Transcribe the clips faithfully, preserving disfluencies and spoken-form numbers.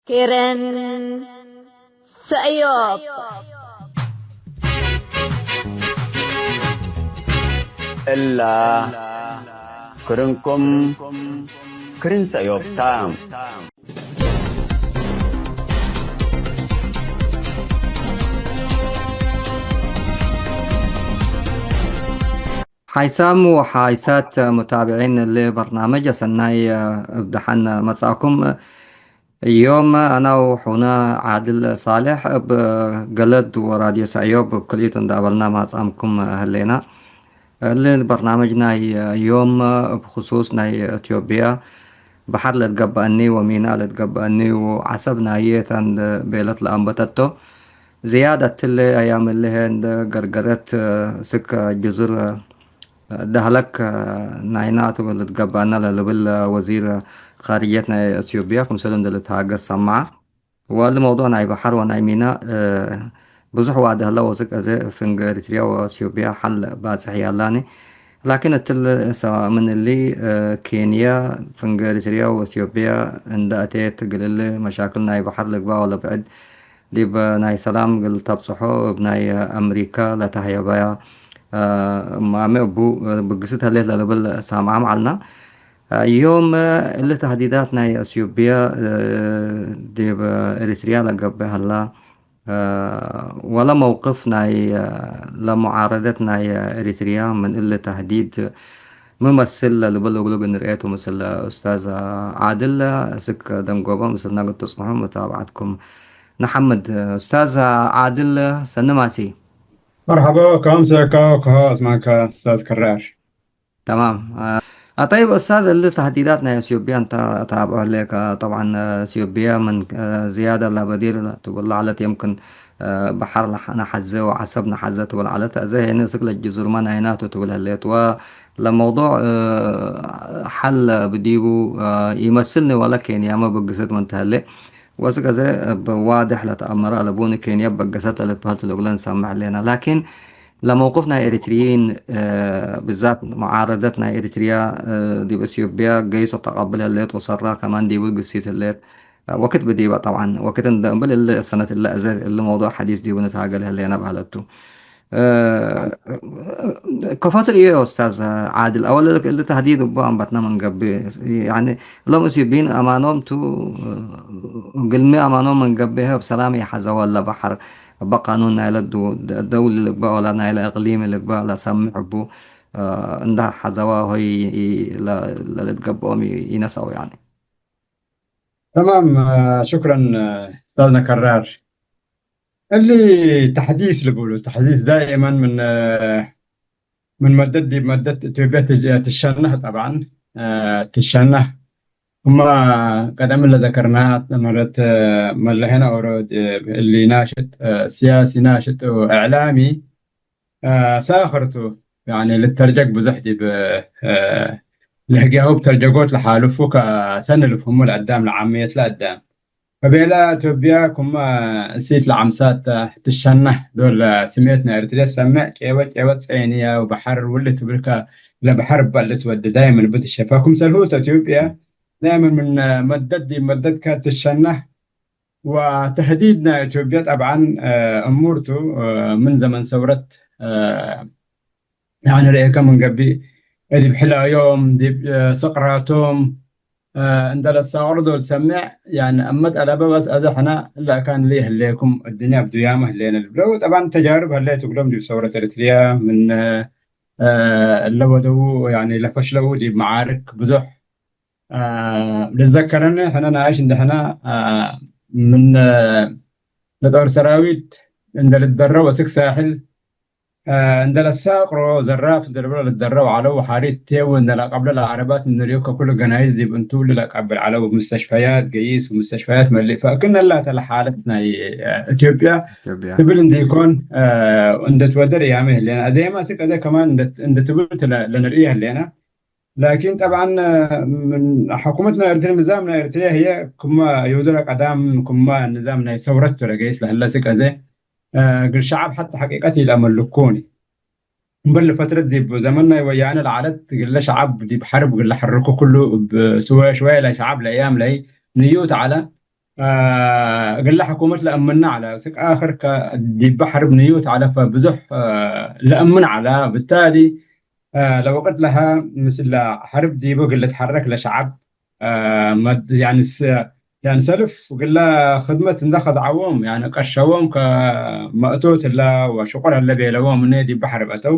ክርን ሰእዮብ። እላ ክርንኩም ክርን ሰእዮብ ታ። ሓይሳም ወሓይሳት ሙታብዒን እሊ በርናምጅ፣ ሰናይ እብ ደሐን መጻእኩም። ዮም አና ወሑነ ዓድል ሳልሕ እብ ገለድ ወራድዮ ሰእዮብ እብ ክልኢቱ እንዳ አበልና ማጻምኩም ህሌና። እሊ በርናምጅ ናይ ዮም እብ ክሱስ ናይ ኢትዮጵያ በሐር ለትገበአኒ ወሚና ለትገበአኒ ወዐሰብ ናዬ ተ እንደ ቤለት ለአንበተቶ። ዝያድ እትሊ አያም እሊ ህዬ እንደ ገርገረት ስክ ጅዙር ደህለክ ናይና ቱ ልትገበአና ለልብል ወዚር ካርጅየት ናይ ኢትዮጵያ ክምሰሉ እንደ ልትሃገስ ሰመዐ። ወእሊ መውዱዕ ናይ በሐር ወናይ ሚና ብዙሕ ዋዲ ህለ ወስክ አዜ ፍንገ ኤሪትርያ ወኢትዮጵያ ሐል ባጽሕ ያላኒ። ላኪን እትሊ ሰ-፣ ምን እሊ ኬንያ ፍንገ ኤሪትርያ ወኢትዮጵያ እንደ አቴት እግል እሊ መሻክል ናይ በሐር ልግባእ ወለብዕድ ዲብ ናይ ሰላም እግል ተብጽሖ እብ ናይ አምሪካ ለተህየበያ ማሚ እቡ ብግስት ህሌት ለልብል ሳምዓም ዐልና። ዮም እሊ ተህዲዳት ናይ አስዩብየ ዲብ ኤሪትርያ ለገብእ ሀላ፣ ወለ መውቅፍ ናይ ለሙዓረደት ናይ ኤሪትርያ ምን እሊ ተህዲድ ሚ መስል ለልብል እግሉ እንርኤቱ ምስል ኡስታዝ ዓድል እስክ ደንጎበ ምስልና እግል ትጽንሑ ሙታብዓትኩም ነሐምድ። ኡስታዝ ዓድል ሰኒ ማሲ። መርሐባ፣ ወከምሰ እካ ወከሆ አስማንካ ኡስታዝ ከራር። ተማም። አ፣ ጠይብ ኡስታዝ፣ እሊ ተህዲዳት ናይ አስዩብያ እንተ ታብዖ ህሌከ። ጠብዓን፣ አ፣ አስዩብያ ምን፣ አ፣ ዝያደ ለበዲር ትብል ዐለት፣ የምክን፣ አ፣ በሐር ነሐ-፣ ነሐዜ ወዐሰብ ነሐዜ ትብል ዐለት። አዜ ሄኒ እስክ ለጅዙርመ ናይናቱ ትብል ህሌት። ወለመውዱዕ፣ አ፣ ሐል ብዲቡ፣ አ፣ ኢመስልኒ ወለ ኬንያመ ብግስት ምን ተህሌ ወስክ አዜ እብ ዋድሕ ለተአመረ አለቡኒ ኬንያ በገሰት ለልትበህል ቱ ለእግለ እንሰምዕ ህሌና። ላኪን ለመውቅፍ ናይ ኤሪትርይን፣ እ፣ ብዛት መዓረደት ናይ ኤሪትርያ፣ እ፣ ዲብ ኢትዮጵያ ገይሶ ተቀብል ህሌት ወሰራ ከማን ዲቡ ግሲት ህሌት። ወክድ ብዲበ ጠብዓን፣ ወክድ እንደ እምብል እሊ ሰነት እለ አዜ እሊ መውዱዕ ሐዲስ ዲቡ ንትሃገል ህሌና በህለት ቱ። እ፣ ከፎ ትርእዮ ኡስታዝ ዓድል፣ አወል እሊ ተህዲድ እቡ አንበትነ ምን ገብእ፣ ያኒ፣ እሎም እስዩቢን አማኖም ቱ፣ እግልሚ አማኖም ምን ገብእ፣ እብ ሰላም ኢሐዘወ ለበሐር፣ እበ ቃኑን ናይለ ዱ-፣ ደውል ልግበእ ወለ ናይለ እቅሊም ልግበእ ለሰምዕ እቡ፣ እ፣ እንደ ሐዘወ ሆይ ለ-፣ ለልትገብኦም ኢነሰአው፣ ያኒ። ተማም፣ ሹክረን ኡስታዝነ ከራር። እሊ ተሕዲስ ልቡሉ፣ ተሕዲስ ዳኢመን ምን፣ ምን መደት ዲብ መደት ኢትዮጵያ ትጅ-፣ ትሸነህ ጠብዓን፣ ትሸነህ። እማ ቀደም ለዘከርናሃ መረት መለሄነ ኦሮ እሊ ናሽጥ ሲያሲ ናሽጥ ወእዕላሚ ሳክር ቱ፣ ያኒ ልተርጀግ ብዙሕ ዲብ ለህግያሁ ብተርጀጎት ለሓልፉ ከሰኒ ልፍህሙ ለአዳም ለዓምየት ለአዳም። ፈቤላ ኢትዮጵያ ኩማ እሲት ለዓምሳት ትሸነህ ዶል ስሜት ናይ ኤርትርየ ሰምዕ ቄወ ቄወ ጸይንያ ወበሐር ውልት ብልካ ለበሐር እበ ልትወድ ዳይመን ብትሸፈ። ክምሰልሁ ተ ኢትዮጵያ ዳይመን ምን መደት ዲብ መደት ከትሸነህ ወተህዲድ ናይ ኢትዮጵያ ጠብዓን እሙር ቱ ምን ዘመን ሰውረት ያኒ ርኤከ ምን ገብእ፣ ዲብ ሕላዮም፣ ዲብ ስቅራቶም፣ እንደ ለሳቅሮ ዶል ሰምዕ፣ ያኒ እመ ጠለበ በስ አዜ ሕነ እለ አካን እሊ ህሌኩም፣ እድንያ እብ ዱያመ ህሌነ ልብለው። ጠብዓን ተጃርብ ህሌት እግሎም ዲብ ሰውረት ኤሪትርያ ምን ለወደዉ፣ ያኒ ለፈሽለው ዲብ መዓርክ ብዙሕ ልዘከረኒ፣ ሕነ ናእሽ እንደ ሕነ ምን ለጦር ሰራዊት እንደ ልትደረው እስክ ሳሕል እንደ ለሳቅሮ ዘራፍ እንደ ልብሎ ልትደረው ዐለው። ወሓሪት ቴው እንደ ለቀብሎ ለአረባት እንደ ልዮ ከኩሉ ገናይዝ ዲብ እንቱ ለቀብል ዐለው። ሙስተሽፈያት ገይስ ወሙስተሽፈያት መልእ። ፈእክነ ላተ ለሓለት ናይ ኢትዮጵያ ኢትዮጵያ። ትብል እንዲኮን እንደ ትወደር እያመ ህሌና። አዜማ እስክ አዜ ከማን እንደ፣ እንደ ትብል ለንርእየ ህሌና። ላኪን ጠብዓን ምን ሕኩመት ናይ ኤርትርያ፣ ንዛም ናይ ኤርትርያ ህዬ ክመ ዩዱረ ቀዳም ክመ ንዛም ናይ ሰውረት ቱ ለገይስ ለህለ ስክ አዜ፣ እግል ሸዐብ ሐተ ሐቂቀት ኢለአመልኩኒ። እምበል ፈትረት ዲብ ዘመን ናይ ወያነ ለዐለት እግለ ሸዐብ ዲብ ሐርብ እግል ለሐርኩ ክሉ እብ ሽወየ ሽወየ ለሸዐብ ለእያም ለይ ንዩት ዐለ። አ፣ እግለ ሕኩመት ለአምነ ዐለ። እስክ አክር ከ-፣ ዲበ ሐርብ ንዩት ዐለ፣ ፈብዞሕ፣ አ፣ ለአምን ዐለ። ብታሊ፣ አ፣ ለወቅት ለሀ ምስለ ሐርብ ዲቡ እግል ልትሐረክ ለሸዐብ፣ አ፣ መድ-፣ ያኒ ስ-፣ ያኒ ሰልፍ እግለ ክድመት እንደ ከድዐዎም፣ ያኒ ቀሸዎም ከመእቶት እለ ወሽቁር ህለ ቤለዎም እነ ዲበ ሐርብ አተው።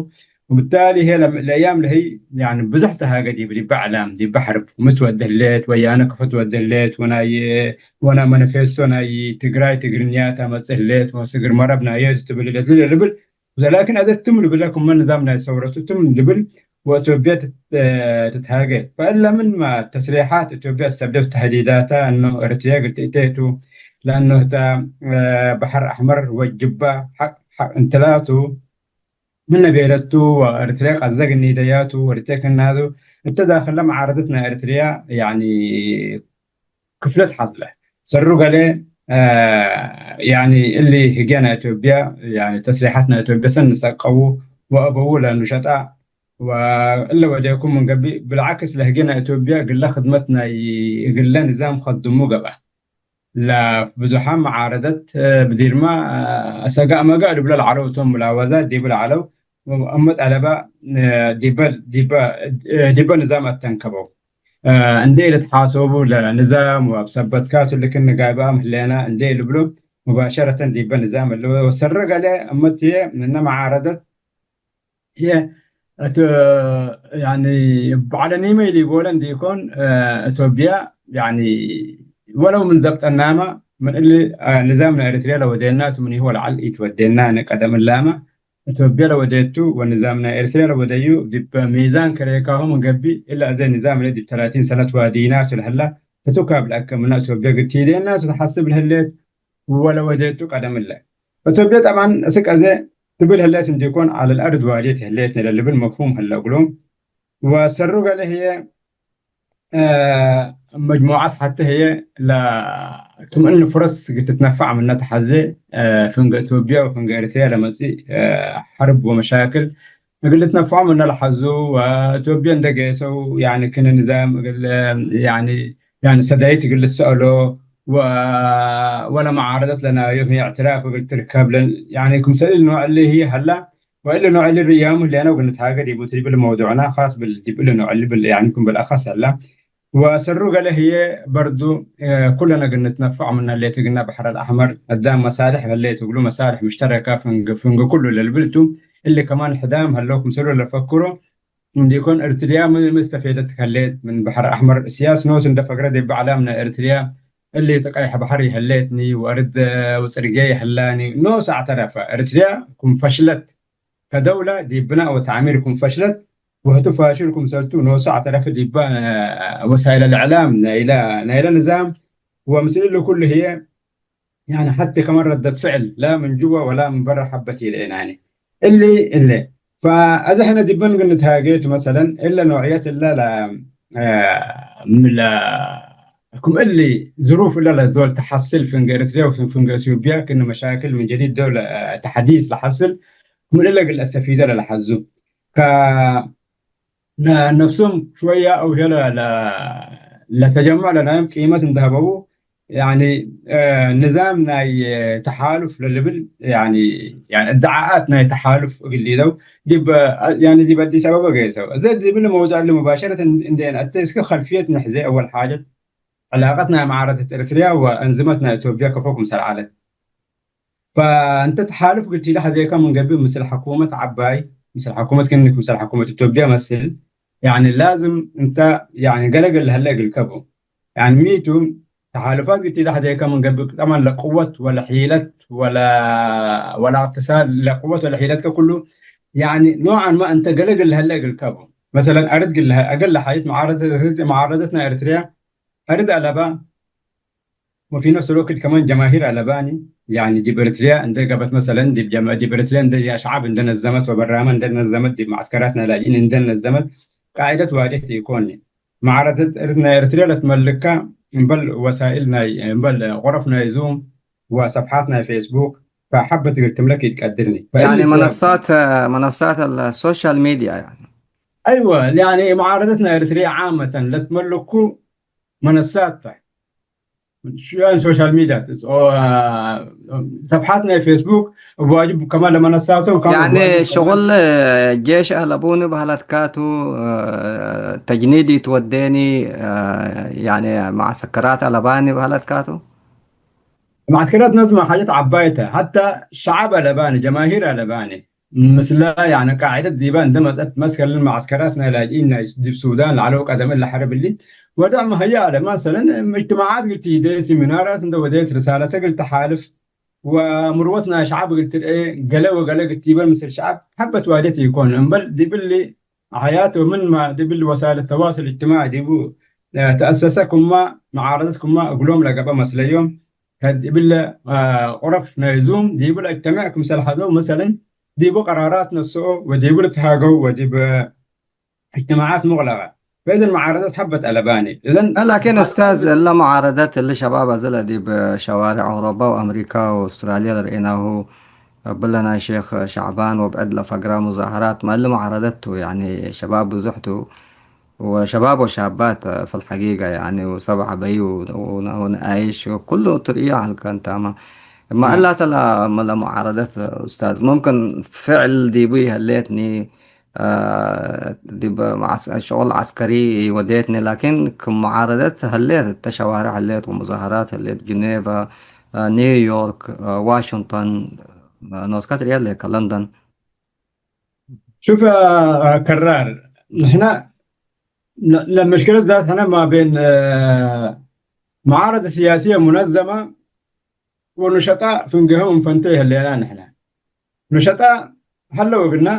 ወብታሊ ህዬ ለም-፣ ለእያም ለህይ፣ ያኒ፣ ብዙሕ ተሃገ ዲብ፣ ዲበ ዕላም፣ ዲበ ሐርብ፣ ክም ትወዴ ህሌት፣ ወያነ ክፈ ትወዴ ህሌት፣ ወናይ፣ ወናይ ማኒፌስቶ ናይ ትግራይ ትግርኛ ታመጽእ ህሌት፣ ወስግር መረብ ናየ ትብል ህሌት፣ ልብል፣ ልብል። ላኪን አዜ ትም ልብለ፣ ክመ ንዛም ናይ ሰውረቱ ትም ልብል፣ ወእቶብየ ትት-፣ ትትሃገ። ፈእለ ምንመ ተስሪሓት እቶብየ ሰብብ ተህዲዳተ፣ እኖ ኤረትርየ እግል ትእቴ ቱ፣ ለእኖ ህተ፣ በሐር አሕመር ወጅባ ሐቅ፣ ሐቅ እንትላቱ፣ ምነ ቤለቱ ወኤረትርየ ቀዘግ ኒደያቱ ወርቴ ክናቱ እተ ዳክለ መዓረደት ናይ ኤረትርያ፣ ያኒ፣ ክፍለት ሐጽለ። ሰሩ ገሌ፣ አ፣ ያኒ፣ እሊ ህግየ ናይ ኢትዮጵያ፣ ያኒ፣ ተስሪሓት ናይ ኢትዮጵያ ሰኒ ሰቀዉ ወአበዉ ለኑሸጣ ወእለ ወዴኩም ምን ገብእ፣ ብልዓክስ ለህግየ ናይ ኢትዮጵያ እግለ ክድመት ናይ እግለ ንዛም ከድሙ ገብአ። ለብዙሓን መዓረደት፣ እ፣ ብዲርማ፣ እ፣ ሰጋእ መጋእ ልብሎ ለዐለው ቶም፣ ሙላወዛት ዲቡ ለዐለው እመ ጠለበ፣ እ፣ ዲበ፣ ዲበ፣ እ፣ ዲበ ንዛም አተንከበው። እ፣ እንዴ ኢልትሓሰቡ ለንዛም ወአብ ሰበትካቱ ልክን ጋብአም ህሌና እንዴ ልብሎ፣ ሙባሸረተን ዲበ ንዛም እለ ወሰረ ገሌ እመትዬ ምነ መዓረደት ህዬ እት-፣ ያኒ በዐለ ኒመ ኢሊጎለ እንዲኮን፣ እ፣ እቶብያ፣ ያኒ ወለው ምን ዘብጠናመ፣ ምን እሊ፣ እ፣ ንዛም ናይ ኤረትርያ ለወዴናቱ ምኒሁ ወለዐል ኢትወዴና፣ ንቀደም እላመ እቶብያ ለወዴቱ ወንዛም ናይ ኤረትርያ ለወደዩ ዲብ ሚዛን ከሬካሁ ምን ገብእ፣ እለ አዜ ንዛም እለ ዲብ ተላቲን ሰነት ዋዲናቱ ለህላ፣ ህቱ ካብ ለአከምነ እቶብያ ግቲዴናቱ ተሐስብ ለህሌት፣ ወለወዴቱ ቀደም እለ። እቶብየ ጠብዐን እስክ አዜ ትብል ህሌት እንዲኮን፣ ዐለ ለአርድ ዋዴት ህሌትነ ለልብል መፍሁም ህለ እግሎም። ወሰሩ ገሌ ህዬ፣ እ፣ መጅሙዓት ሐቴ ህዬ ለ-፣ ክም እኒ ፍረስ እግል ትትነፈዕ ምነ ተሐዜ፣ እ፣ ፍንገ እቶብየ ወፍንገ ኤረትርየ ለመጽእ፣ እ፣ ሐርብ ወመሻክል እግል ልትነፈዖም እነ ለሐዙ፣ ወእቶብየ እንደ ጌሰው፣ ያኒ ክነ ንዛም እግል፣ ያኒ፣ ያኒ ሰዳይት እግል ልትሰአሎ፣ ወ-፣ ወለመዓረደት ለናዮም ህይ እዕትራፍ እግል ትርከብ ለን፣ ያኒ ክምሰል እሊ ኖዕ እሊ ህይ ሀላ፣ ወእሊ ኖዕ እሊ ርያሙ ህሌነ ወእግል ንትሃገ ዲቡ ዲብ እሊ መውዱዕና፣ ኻስ ብል ዲብ እሊ ኖዕ እሊ ብል፣ ያኒ ክም ብልአኸስ ሀላ። ወሰሩ ገሌ ህዬ በርዱ፣ እ፣ ኩለነ እግል ንትነፈዕ ምነ ህሌት እግልነ በሐር አልአሕመር፣ አዳም መሳልሕ ህሌት እግሉ፣ መሳልሕ ሙሽተረከ ፍንግ፣ ፍንግ ኩሉ ለልብል ቱ፣ እሊ ከማን ሕዳም ሀለው ክምሰሉ ለፈክሮ እንዲኮን፣ ኤርትርያ ምን፣ ምን እስተፌደት ከሌት ምን በሐር አሕመር? ስያስ ኖስ እንደ ፈግረ ዲብ ዐላም ናይ ኤርትርያ፣ እሊ ቀይሕ በሐር ይህሌትኒ ወአርድ ወጽርግየ ይህላኒ፣ ኖስ አዕተረፈ። ኤርትርያ ክም ፈሽለት ከደውለ ዲብ ብናእ ወተዕሚር ክም ፈሽለት፣ ወህቱ ፋሽል ክምሰልቱ ኖሱ አዕተረፈ ዲበ፣ እ፣ ወሳይል አልእዕላም ናይለ፣ ናይለ ንዛም። ወምስል እሊ ኩሉ ህዬ፣ ያኒ ሐቴ ከማን ረደት ፍዕል ላ ምን ጅወ ወላ ምን በረ ሐበት ኢለኤናኒ። እሊ፣ እሊ። ፈአዜ ሕነ ዲበን እግል ንትሃጌ ቱ መሰለን፣ እለ ኖዕየት እለ ለ-፣ እ፣ ም-፣ ለ-፣ ክም እሊ ዝሩፍ እለ ለዶል ተሐስል ፍንገ ኤረትርያ ወፍንገ ኢትዮጵያ ክእነ መሻክል ምን ጀዲድ ዶል፣ እ፣ ተሕዲስ ለሐስል፣ ክም እለ እግል አስተፊደ ለለሐዙ። ከ-፣ ለነፍሶም ሽወያ አው ሄለ ለ-፣ ለተጀሙዕ ለናይም ቂመት እንደ ሀበቡ፣ ያኒ፣ እ፣ ንዛም ናይ ተሓሉፍ ለልብል፣ ያኒ፣ ያኒ እድዓኣት ናይ ተሓሉፍ እግል ሊለው፣ ዲብ፣ ያኒ፣ ዲብ አዲስ አበባ ገይሰው። እዘ ዲብል መውዱዕ እሊ ሙባሸረት እን-፣ እንዴ ነአቴ፣ እስክ ከልፍየት ንሕዜ፣ አወል ሓጀት፣ ዕላቀት ናይ መዓረደት ኤረትርያ ወአንዝመት ናይ ኢትዮጵያ ከፎ ክምሰል ዐለት። ፈእንተ ተሓሉፍ እግል ቲለሐዜከ ምን ገብእ፣ ምስል ሐኩመት ዐባይ፣ ምስል ሐኩመት ክእንክ ምስል ሐኩመት ኢትዮጵያ መስል፣ ያኒ ላዝም እንተ፣ ያኒ ገሌ እግል ለሀለ እግልከ ቡ። ያኒ ሚቱ ተሓሉፋት እግል ቲለሐዜከ ምን ገብእ፣ ጠመን ለቅወት ወለሒለት ወለ-፣ ወለእቅትሳድ፣ ለቅወት ወለሒለትከ ኩሉ፣ ያኒ ኖዓን ማ እንተ ገሌ እግል ለሀለ እግልከ ቡ። መሰለን አርድ እግል ለሀ-፣ እግል ለሓይት መዓረደት፣ መዓረደት ናይ ኤረትርያ አርድ አለባ፣ ወፊ ነፍስ ልወቅት ከማን ጀማሂር አለባኒ፣ ያኒ ዲብ ኤረትርያ እንደ ገብአት መሰለን፣ ዲብ ጀመ-፣ ዲብ ኤረትርያ እንደ ሸዐብ እንደ ነዘመት ወበራመ እንደ ነዘመት፣ ዲብ መዐስከራት ናይ ላጅኢን እንደ ነዘመት፣ ቃዒደት ዋዴት ኢኮኒ። መዓረደት ናይ ኤረትርያ ለትመልካ እምበል ወሳኢል ናይ፣ እምበል ገረፍ ናይ ዙም ወሰፍሓት ናይ ፌስቡክ፣ ፈሐበት እግል ትምለክ ኢትቀድርኒ። ያኒ ፈእሊ መነሳት፣ መነሳት አልሶሻል ሚድያ ያኒ። አይወ፣ ያኒ መዓረደት ናይ ኤረትርያ ዓመተን ለትመልኩ መነሳት ተ። ሶሻል ሚድያ፣ ሰፍሓት ናይ ፌስቡክ እብ ዋጅብ ከማን ለመነሳቶም ከማን ያኒ እብ ዋጅብ ሸቁል ጄሽ አለቡኒ በህለትካቱ፣ ተጅኒድ ይትወዴኒ፣ ያኒ መዓሰከራት አለባኒ በህለትካቱ። መዓስከራት ነዝመ ሓጀት ዐባይተ፣ ሐታ ሸዐብ አለባኒ፣ ጀማሂር አለባኒ፣ ምስለ፣ ያኒ፣ ቃዕደት ዲበ እንዴ መጽአት፣ መስከለን መዓስከራት ናይ ላጅኢን ናይ ዲብ ሱዳን ለዐለው ቀደም እለ ሐርብ እሊ፣ ወደዕመ ህዬ አለ። መሰለን፣ እጅትማዓት እግል ትሂዴ፣ ሲሚናራት እንዴ ወዴት፣ ርሳለት እግል ተሓልፍ፣ ወምርወት ናይ ሸዐብ እግል ትርኤ፣ ገሌ ወገሌ እግል ቲበል ምስል ሸዐብ ሐበት ዋዴት ኢኮን። እምበል ዲብሊ ሐያት ወምንመ ዲብል ወሳይል ተዋሱል እጅትማዒ ዲቡ ተአሰሰ ክመ መዓረደት ክመ እግሎም ለገብአ መስለዮም። ከእት እብለ ቁረፍ ናይ ዙም ዲቡ ለእጅተመዕ ክምሰል ሐዘው መሰለን ዲቡ ቀራራት ነስኦ ወዲቡ ልትሃገው ወዲብ እጅትማዓት ሙቅለቀ። ፈእዘን መዓረደት ሐበት አለባኒ። እዘን ላኪን ኡስታዝ፣ እለ መዓረደት እሊ ሸባብ አዝለ ዲብ ሸዋርዕ አውሮፓ ወአምሪካ ወአውስትራልያ ለርኤናሁ፣ እብለ ናይ ሼክ ሸዕባን ወብዕድ ለፈግራ ሙዛሀራት፣ ማ እሊ መዓረደት ቱ፣ ያኒ ሸባብ ብዙሕ ቱ፣ ወሸባብ ወሻባት ፊልሐቂቀ፣ ያኒ ወሰብ ዐበዩ ወነአይሽ ወኩሉ ትርእዮ ሀልከ እንታመ። እማ እም። እላተ ለመ-፣ ለመዓረደት ኡስታዝ፣ ሙምክን ፍዕል ዲቡ ይሀሌትኒ፣ አ፣ ዲብ መዓስ-፣ ሸቁል ዐስከሪ ወዴትኒ፣ ላኪን ክም መዓረደት ህሌት፣ እተ ሸዋርዕ ህሌት ወሙዛሀራት ህሌት፣ ጅኔቨ፣ አ፣ ኒውዮርክ፣ አ፣ ዋሽንግቶን፣ አ፣ ኖስከ ትርኤ ሌከ ለንደን። ሹፍ፣ አ፣ ከራር፣ ንሕነ ለ-፣ ለመሽክለት ዛት ሕነ ማ ቤን፣ አ፣ መዓረድ ስያስየ ሙነዘመ ወኑሸጣ ፍንጌሆም እንፈንቴ ይህሌና ንሕነ። ኑሸጣ ሀለው እግልና፣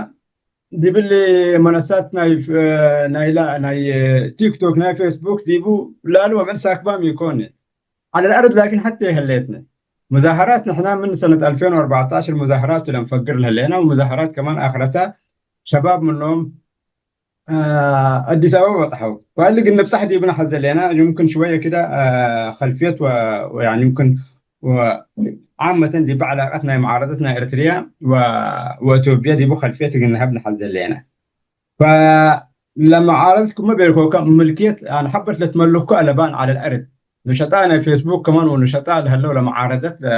ዲብሊ መነሳት ናይ ፍ-፣ ናይ ላ-፣ ናይ ቲክቶክ፣ ናይ ፌስቡክ ዲቡ ላሉ ወምን ሳክባም ኢኮን። ዐለ ለአርድ ላኪን ሐቴ ይህሌትነ። ሙዛሀራት ንሕና ምን ሰነት አልፌን ወአርባዕተአሽር ሙዛሀራት ለንፈግር ለህሌና፣ ወሙዛሀራት ከማን አክረታ ሸባብ ምኖም አዲስ አበባ በጽሐው። ወእሊ ግን ንብጻሕ ዲብነ ሐዘ ሌና፣ ዩምክን ሽወየ ክደ፣ አ፣ ከልፍየት ወ-፣ ወያኒ ዩምክን ወ-፣ ዓመተን ዲብ ዐላቀት ናይ መዓረደት ናይ ኤረትርያ ወ-፣ ወእቶብያ ዲቡ ከልፍየት እግል ነሀብ ነሐዘ ሌና። ፈለመዓረደት ክመ ቤልኮከ ምልክየት፣ ያኒ ሐበት ለትመልኮ አለባን ዐለ ለአርድ። ኑሸጣ ናይ ፌስቡክ ከማን ወኑሸጣ ለህለው ለመዓረደት፣ ለ-፣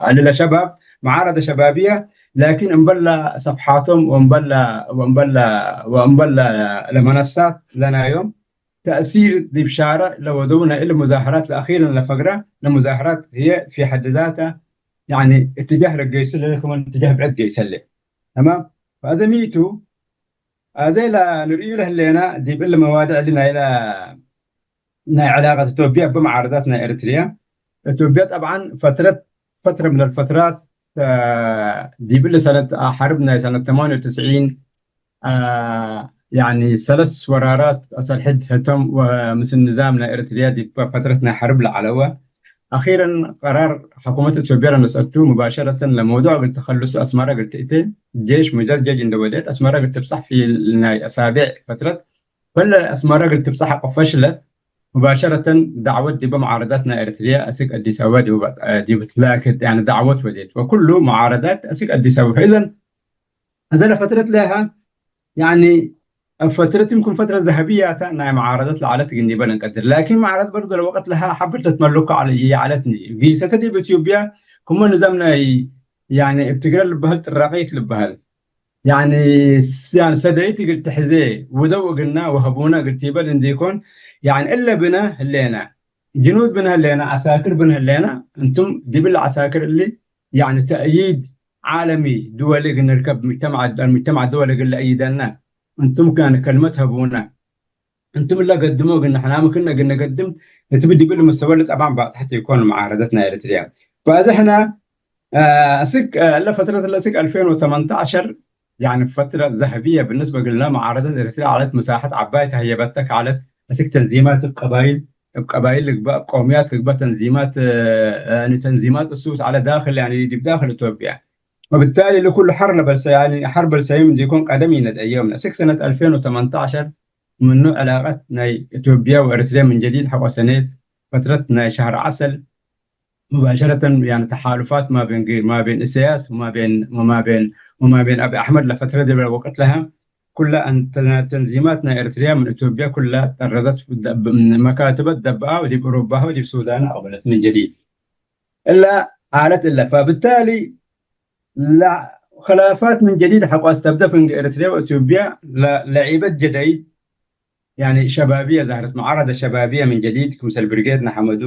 አሊ ለሸባብ፣ መዓረደ ሸባብየ፣ ላኪን እምበል ለሰፍሓቶም ወእምበል ለ-፣ ወእምበል ለ-፣ ወእምበል ለ-፣ ለመነሳት ለናዮም ተእሲር ዲብ ሻርዕ ለወደው ናይ እሊ ሙዛሀራት ለአኺረን ለፈግረ ለሙዛሀራት ህዬ ፊ ሐድ ዛተ፣ ያኒ እትጃህ ለገይሱ ለህሌ ከማን እትጃህ ብዕድ ገይሰ ህሌ። ተማም? ፈአዜ ሚ ቱ፣ አዜ ለንርእዩ ለህሌና ዲብ እሊ መዋድዕ እሊ ናይለ ናይ ዕላቀት እቶብያ እብ መዓረዳት ናይ ኤረትርያ። እቶብያ ጠብዓን ፈትረት፣ ፈትረ ምን አልፈትራት፣ አ፣ ዲብ እሊ ሰነት፣ አ፣ ሐርብ ናይ ሰነት ተማንየ ወትስዒን፣ አ፣ ያኒ ሰለስ ወራራት አሰልሕድ ህቶም ወምስል ንዛም ናይ ኤረትርያ ዲብ ፈትረት ናይ ሐርብ ለዐለወ። አኺረን ቀራር ሐኩመት እቶብያ ለነስአቱ ሙባሸረተን ለመውዱዕ እግል ተከልሱ አስመረ እግል ትእቴ፣ ጄሽ ሙደጀጅ እንደ ወዴት አስመረ እግል ትብጸሕ ፊ ናይ አሳቤዕ ፈትረት፣ በለ አስመረ እግል ትብጸሕ አቀፈሽለት፣ ሙባሸረተን ዳዕወት ዲበ መዓረዳት ናይ ኤረትርየ አስክ አዲስ አበባ ዲቡ፣ ዲቡ ትላክት፣ ያኒ ዳዕወት ወዴት ወኩሉ መዓረዳት አስክ አዲስ አበባ። ፈእዘን አዘ ለፈትረት ለሀ፣ ያኒ እብ ፈትረት ይምክን ፈትረት ዘሀብያተ ናይ መዓረደት ለዐለት እግል ኒበ ለንቀድር። ላኪን መዓረደት በርዶ ለወቅት ለሀ ሐበት ለትመለኮ ዐለ፣ ይዐለት እንዲ። ጊሰተ ዲብ ኢትዮጵያ ክመ ንዛም ናይ፣ ያኒ እብ ትግረ ልበህል ጥራቂት ልበህል። ያኒ ስ-፣ ያኒ ሰደይት እግል ትሕዜ ውደው እግልና ወሀቡነ እግል ቲበል እንዲኮን፣ ያኒ እለ ብነ ህሌነ፣ ጅኑድ ብነ ህሌነ፣ ዐሳክር ብነ ህሌነ፣ እንቱም ዲብለ ዐሳክር እሊ፣ ያኒ ተእይድ ዓለሚ ድወል እግል ንርከብ፣ ሙጅተማዕ፣ ሙጅተማዕ ድወል እግል ለአይደነ፣ እንቱም ያኒ ከልመት ሀቡነ። እንቱም እለ ገድሞ እግል ንሕና ምክነ እግል ንገድም እት ዲብል ምስተወ ጠብዓን ባጽሐት ኢኮን መዓረደት ናይ ኤረትርያ። ፈአዜ ሕነ፣ አ፣ አስክ፣ አ፣ እለ ፈትረት እለ አስክ አልፌን ወተመንተዐሸር፣ ያኒ ፈትረ ዘሀብየ ብንስበ እግልነ መዓረደት ኤረትርያ ዐለት፣ መሳሐት ዐባይ ተህየበተ ከዐለት፣ አስክ ተንዚማት እብ ቀባይል፣ እብ ቀባይል ልግበእ፣ እብ ቀውምያት ልግበእ ተንዚማት፣ አ፣ ያኒ ተንዚማት እሱስ ዐለ ዳክል፣ ያኒ ዲብ ዳክል ኢትዮጵያ። ወብታሊ ለኩሉ ሐር ለበልሰ-፣ ያኒ ሐርብ ለሰይም እንዲኮን ቀደም ኢነድአዮም። አስክ ሰነት አልፌን ወተመንተዐሸር ምኑ ዕላቀት ናይ ኢትዮጵያ ወኤረትርያ ምን ጀዲድ ሐቆ ሰኔት፣ ፈትረት ናይ ሸህር ዐሰል ሙባሸረተን፣ ያኒ ተሓሉፋት ማቤን ግ-፣ ማቤን እሰያስ ወማቤን፣ ወማቤን፣ ወማቤን አቢ አሕመድ ለፈትረ ዲብለ ወቅት ለሀ ኩለ አን-፣ ተንዚማት ናይ ኤረትርያ ምን ኢትዮጵያ ኩለ ጠረዘት፣ መካትበት ደብአ ወዲብ ኡሩባሀ ወዲብ ሱዳን አቅበለት ምን ጀዲድ። እለ ሓለት እለ። ፈብታሊ ለክላፋት ምን ጀዲድ ሐቆ አስተብደ ፍንጌ ኤረትርያ ወኢትዮጵያ ለ-፣ ለዒበት ጀደይድ፣ ያኒ ሸባብየ ዛህረት፣ መዓረደ ሸባብየ ምን ጀዲድ ክምሰል ብርጌድ ንሐመዱ።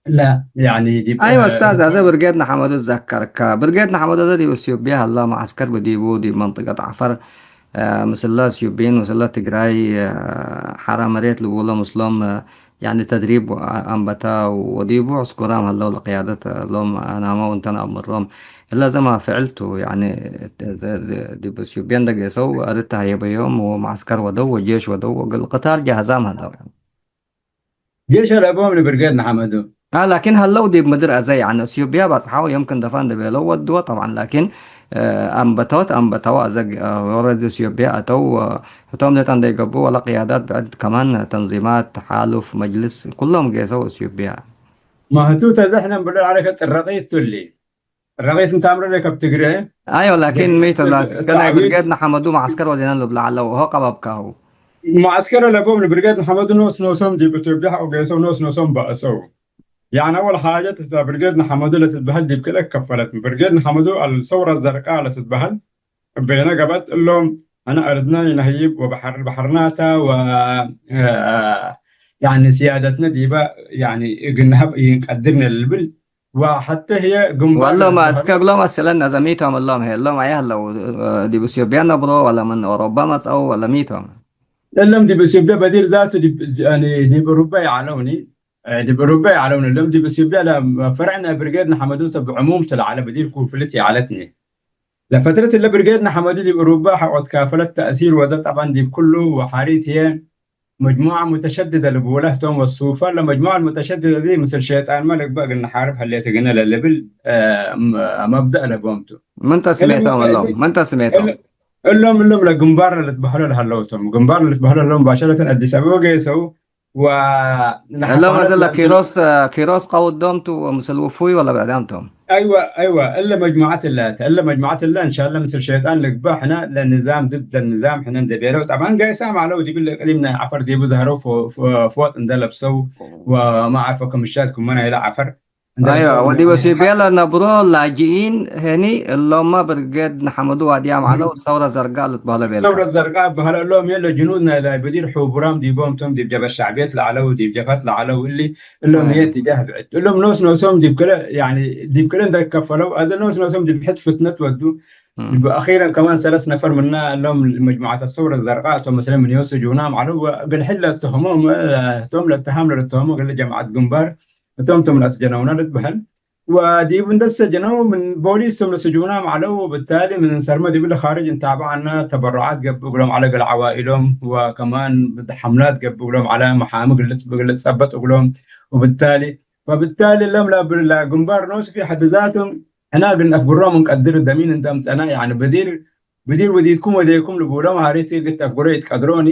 ለ-፣ ያኒ ዲብ፣ አይወ እ፣ እስታዝ፣ አዘ ብርጌድ ንሐመዱ እዘከርከ። ብርጌድ ንሐመዱ አዘ ዲብ ኢትዮጵያ ሀላ መዓስከር ብዲቡ ዲብ መንጥቀት ዐፈር፣ እ፣ ምስለ ኢትዮጵይን ምስለ ትግራይ፣ እ፣ ሐራ መሬት ልቡሎ ምስሎም፣ እ፣ ያኒ ተድሪብ አንበታ ወዲቡ ዕስኩራም ሀለው ለቅያደት እሎም አናመው እንተን አምሮም። እለ ዘማ ፍዕል ቱ፣ ያኒ ዲብ ኢትዮጵያ እንደ ጌሰው አርድ ተሀየበዮም ወመዓስከር ወደው ወጄሽ ወደው ወእግል ቅታል ጃህዛም ሀለው። ጄሽ አለቦም ንብርጌድ ንሐመዱ። አ፣ ላኪን ሀለው ዲብ ምድር አዘ፣ ያኒ ኢትዮጵያ ባጽሓው የምክን ደፋ እንደ ቤለው ወድዎ ጠብዓን፣ ላኪን እ፣ አንበተወት፣ አንበተወ አዘ፣ እ፣ ወረድ ኢትዮጵያ አተው፣ እ፣ ህቶም ሌጠ እንደ ይገብኡ ወለ ቅያዳት ብዕድ ከማን ተንዚማት፣ ተሓሉፍ፣ መጅልስ፣ ኩሎም ጌሰው ኢትዮጵያ። ማህቱ ተዘሕነ ብሎ ዐለ ከጥረቂት ቱሊ። ጥረቂት እንተ አምረደ ከብ ትግሬ። አዮ፣ ላኪን ሚ ተ ላስ እስከ ናይ ብርጌድ ንሐመዱ መዓስከር ወዴነ ልብለ ዐለው፣ ሆ ቀበብካሁ። መዓስከር ለቦም ንብርጌድ ንሐመዱ ኖስ ኖሶም ዲብ ኢትዮጵያ ሐቆ ጌሰው ኖስ ኖሶም በአሰው። ያኒ አወል ሓጀት እተ ብርጌድ ንሐመዱ ለትትበሀል ዲብ ክልኤ ከፈለት። ብርጌድ ንሐመዱ አልሰውረ ዘርቃ ለትትበሀል እቤነ ገብአት። እሎም አነ አርድነ ኢነህይብ ወበሐር፣ በሐርናተ ወ፣ እ፣ ያኒ ስያደትነ ዲበ ያኒ እግል ነሀብ ኢንቀድርነ ልብል ወሐቴ ህዬ ግንባር ወእሎም ለትትበሀል እስከ እግሎም አስለን ነዘ ሚ ቶም እሎም? ህዬ እሎም አየ ህለው? ዲብ ኢትዮጵያ ነብሮ ወለ ምን ኦሮባ መጽአው ወለ ሚ ቶም? እሎም ዲብ ኢትዮጵያ በዲር ዛቱ ዲብ፣ ያኒ ዲብ ኡሩባ ይዐለውኒ። እ፣ ዲብ ኡሩባ ይዐለውኒ። እሎም ዲብ ኢትዮጵያ ለፈርዕ ናይ ብርጌድ ንሐመዱ ተ ብዕሙም ቱ ለዐለ በዲር ኩፍልት ይዐለትኒ። ለፈትረት እለ ብርጌድ ንሐመዱ ዲብ ኡሩባ ሐቆ ትካፈለት ተእሲር ወደ ጠብዐን ዲብ ኩሉ ወሓሪት ህዬ መጅሙዐ ሙተሸድደ ልቡለ ህቶም ወሱፈ። ለመጅሙዐ ልሙተሸድደ ዲ ምስል ሸይጣንመ ልግበእ እግል ንሓርብ ህሌት እግልነ ለልብል፣ እ፣ መብደእ ለቦም ቱ። ምን እሎም ተስሜቶም እሎም? ምን ተስሜቶም? እሎም፣ እሎም ለግንባር ለልትበህሎ ለሀለው ቶም። ግንባር ለልትበህሎ ለሀለው ሙባሸረተን አዲስ አበባ ጌሰው ወ-፣ እሎም ለሐፋለት እዘ ለአንተ ለኪሮስ፣ ኪሮስ ቀውዶም ቱ ምስል ውፉይ ወለ ብዕዳም ቶም? አይወ፣ አይወ፣ እለ መጅሙዐት እለ ተ፣ እለ መጅሙዐት እለ እንሻለ ምስል ሸይጣን ልግበእ ሕነ ለንዛም ድድ ለንዛም ሕነ እንደ ቤለው። ጠብዓን ጋይሳም ዐለው ዲብለ እቅሊም ናይ ዐፈር ዲቡ ዘህረው ፎ-፣ ፎ-፣ ፎጥ እንደ ለብሰው ወማ ዐርፎ ክምሻት ክመ ናይለ ዐፈር እንደ አይወ፣ ለብሰው ወዲብ እነ ኢትዮጵያ ለነብሮ ላጅኢን ህኒ እሎመ ብርጌድ ንሐመዱ ዋድያም ዐለው፣ ሰውረ ዘርጋ ልትበህሎ ቤልከ። ሰውረ ዘርጋ በህለ እሎም የለ ጅኑድ ናይ ላይ በዲር ሑቡራም ዲቦም ቶም ዲብ ጀብሀት ሸዕብየት ለዐለው ዲብ ጀብሀት ለዐለው እሊ እሎም ህዬ እትጃህ ብዕድ እሎም ኖስ ኖሶም ዲብ ክለ ያኒ ዲብ ክለ እንደ ከፈለው አዘ ኖስ ኖሶም ዲብ ሕድ ፍትነት ወዱ። እም። ዲብ አኺረን ከማን ሰለስ ነፈር ምነ እሎም መጅሙዐት ሰውረ ዘርጋ እቶም መስለን ምን ዮስ ጅሁናም ዐለው ወእግል ሕድ ለአስተህሞ ቶም ለተሃም ለለተህሞ እግል ጀምዐት ግንባር እቶም ቶም ለአስጀነውነ ልትበህል። ወዲብ እንደ ሰጀነው ምን ቦሊስ ቶም ለስጁናም ዐለው። ወብታሊ ምን እንሰርመ ዲብለ ካርጅ እንታብዐነ ተበሩዓት ገብእ እግሎም ዐለ እግል ዐዋኢሎም ወከማን ሐምላት ገብእ እግሎም ዐለ መሓሚ እግል ልትጸበጥ እግሎም። ወብታሊ፣ ፈብታሊ እሎም ለብ-፣ ለግንባር ኖሱ ፊ ሐድ ዛቶም ሕነ እግል ነአፍግሮም እንቀድር ደሚን እንደ አምጸነ፣ ያኒ ብዲር፣ ብዲር ወዲድኩም ወዴኩም ልቡሎም ሀሪት እግል ተአፍግሮ ኢትቀድሮኒ።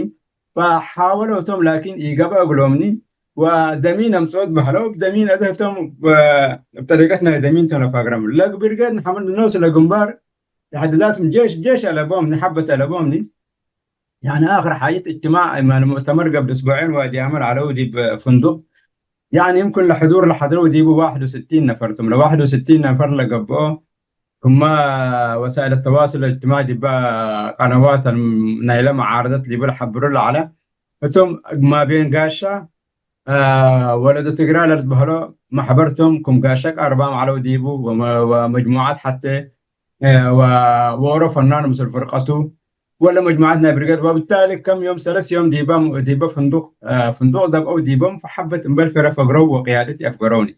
ፈሓወለው ቶም ላኪን ኢገብአ እግሎምኒ ወደሚን አምጽኦ ትበህለው። እብ ደሚን አዜ ህቶም እብ ጠሪቀት ናይ ደሚን ቶም ለፋግረም። ለብርጌድ ንሐመድ ኖስ ለግንባር ለሐድ ዛትም ጄሽ፣ ጄሽ አለቦምኒ፣ ሐበት አለቦምኒ። ያኒ አክር ሓጀት እጅትማዕ ማን ሙእተመር ገብእ እስቡዔን ዋዲ አመር ዐለው ዲብ ፍንዱቅ። ያኒ ይምክን ለሕዱር ለሐድረው ዲቡ ዋሕድ ወስቲን ነፈር ቶም። ለዋሕድ ወስቲን ነፈር ለገብኦ ክመ ወሳእል ተዋሱል እጅትማዕ ዲበ ቀነዋት ናይለ መዓረደት ዲቡ ለሐብሩ ለዐለ። እቶም ማቤን ጋሻ፣ አ፣ ወለዱ ትግራይ ለልትበህሎ መሕበር ቶም፣ ክም ጋሻ ቃርባም ዐለው ዲቡ፣ ወመ-፣ ወመጅሙዓት ሐቴ፣ አ፣ ወ-፣ ወሮ ፈናን ምስል ፍርቀቱ፣ ወለ መጅሙዓት ናይ ብርጌድ፣ ወብታሊ ከም ዮም ሰለስ ዮም ዲበ፣ ዲበ ፍንዱቅ፣ አ፣ ፍንዱቅ ደብአው ዲቦም፣ ፈሐበት እምበል ፍረ ፈግረው ወቅያደት የፍገረውኒ።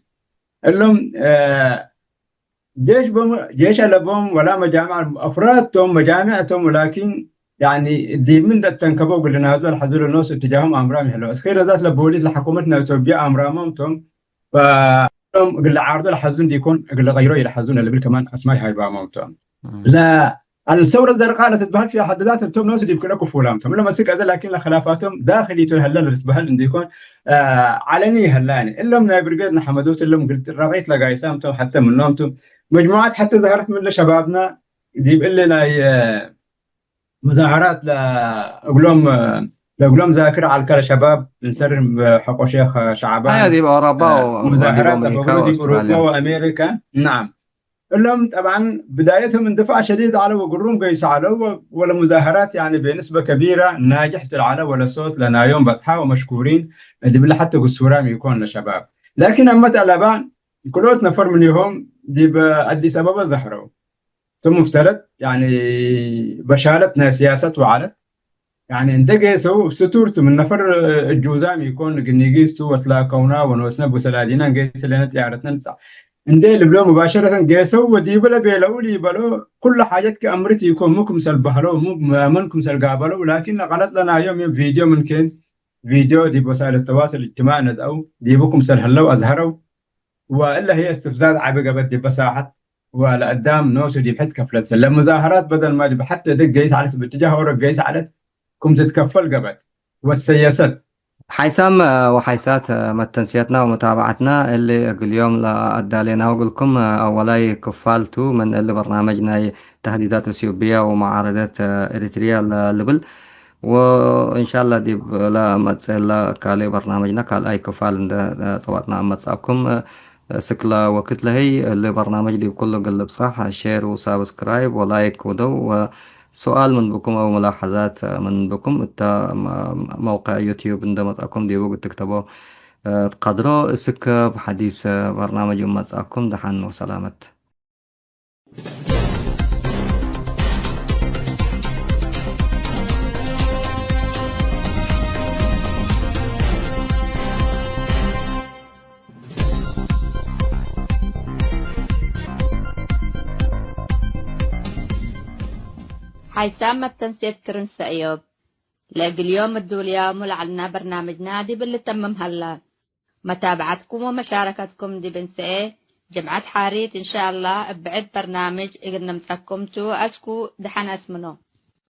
እሎም፣ አ፣ ጄሽ ቦም፣ ጄሽ አለቦም ወላ መጃምዕ አፍራድ ቶም፣ መጃምዕ ቶም፣ ወላኪን፣ ያኒ፣ ዲብ ምን ለተንከበው እግል ልናዱ ለሐዙ ለኖስ እትጃሆም አምራም ይህለው። እስኪ ለዛት ለቦሊስ ለሐኩመት ናይ ኢትዮጵያ አምራሞም ቶም፣ ፈ-፣ ቶም እግል ለዓርዶ ለሐዙ እንዲኮን፣ እግል ለቀይሮ ኢለሐዙ ለልብል ከማን አስማይ ሃይባሞም ቶም። እም። ለ-፣ አልሰውረ ዘርቃ ለትትበህል ፊ ሐድ ዛት እቶም ኖስ ዲብ ክለ ክፉላም ቶም። ለመስክ አዘ ላኪን ለክላፋቶም ዳክሊ ቱ ለሀለ ለልትበህል እንዲኮን፣ አ፣ ዐለኒ ይሀላኒ። እሎም ናይ ብርጌድ ንሐመዶት እሎም እግል ጥራቂት ለጋይሳም ቶም ሐተ ምኖም ቶም። መጅሙዓት ሐቴ ዘሀረት ምን ለሸባብና ዲብ እሊ ናይ፣ እ፣ ሙዛሀራት ለእግሎም፣ ለእግሎም ዛክር ዐልከ ለሸባብ እንሰር ሐቆ ሼክ ሸዕባን፣ አያ ዲብ አውሮፓ እ፣ ወ-፣ ሙዛሀራት ዲብ አሜሪካ ለፈግሮ ዲብ አውስትራልያ። አውሮፓ ወአሜሪካ። ነዓም። እሎም ጠብዓን ብዳየቶም እንድፋዕ ሸዲድ ዐለ ወግሩም ገይስ ዐለው ወ-፣ ወለሙዛሀራት ያኒ ብንስበ ከቢራ ናጅሕ ቱ ለዐለ ወለሶት ለናዮም በጽሐ ወመሽኩሪን ዲብለ ሐቴ ግሱራም ኢኮን ለሸባብ። ላኪን አመት አለባን ክልኦት ነፈር ምንሆም ዲብ አዲስ አበባ ዘህረው። ቱ ሙፍተረት፣ ያኒ፣ በሻለት ናይ ሲያሰት ወዐለት፣ ያኒ፣ እንዴ ጌሰው እብ ስቱር ቱ፣ ምን ነፈር እጁዛም ኢኮን፣ ግኒጊስ ቱ፣ ወትላከውና ወንወስነ ቡሰላዲና እንጌ ስለነ ጥያረትነ ንጻ-፣ እንዴ ልብሎ ሙባሸረተን ጌሰው ወዲቡ ለቤለው ሊበሎ፣ ኩሉ ሓጀት ከአምርት ኢኮን፣ ሙ ክምሰል በህለው፣ ሙ-፣ መን ክምሰል ጋበለው፣ ላኪን ለቀለጥ ለናዮም የም ቪድዮ ምን ኬን፣ ቪድዮ ዲብ ወሳይል ተዋስል እጅትማዕ ነድአው፣ ዲቡ ክምሰል ህለው አዝሀረው፣ ወእለ ህዬ እስትፍዛዝ ዐቢ ገብአት ዲበ ሳሐት ወለአዳም ኖሱ ዲብ ሕድ ከፍለብተ። ለሙዛሀራት በደል ማ ዲብ ሐቴ ደግ ገይስ ዐለት፣ ብእትጃህ ኦሮ ገይስ ዐለት፣ ክም ትትከፈል ገብአት ወሰየሰት። ሓይሳም ወሓይሳት መተንስየትና ወመታብዐትና እሊ እግል ዮም ለአዳሌናሁ እግልኩም፣ አወላይ ክፋል ቱ ምን እሊ በርናመጅ ናይ ተህዲዳት እትዮጵያ ወመዓረደት ኤሪትርያ ለልብል። ወእንሻላ ዲብ ለመጽእ ለካልእ በርናመጅነ ካልኣይ ክፋል እንደ ጸዋጥና እመጽአኩም። እስክ ለወክድ ለህይ እሊ በርናመጅ ዲብ ኩሉ እግል ልብጻሕ ሼር ወሳብስክራይብ ወላይክ ውደው። ወሱኣል ምን ብኩም አው ሙላሐዛት ምን ብኩም እተ መውቀዕ ዩትዩብ እንደ መጽአኩም ዲቡ እግል ትክተቦ ቀድሮ። እስክ እብ ሐዲስ በርናመጅ እመጽአኩም። ደሐን ወሰላመት። ሓይሳም መተንሴት ክርን ሰእዮብ። ለእግል ዮም እዱልያሙ ለዐልና በርናምጅና ዲብ ልተምም ሀላ። መታብዐትኩም ወመሻረከትኩም ዲብ እንሰኤ ጅምዐት ሓሪት እንሻአላህ እብ ብዕድ በርናምጅ እግል ነምጸኩም ቱ። አስኩ ደሐን አስምኖ።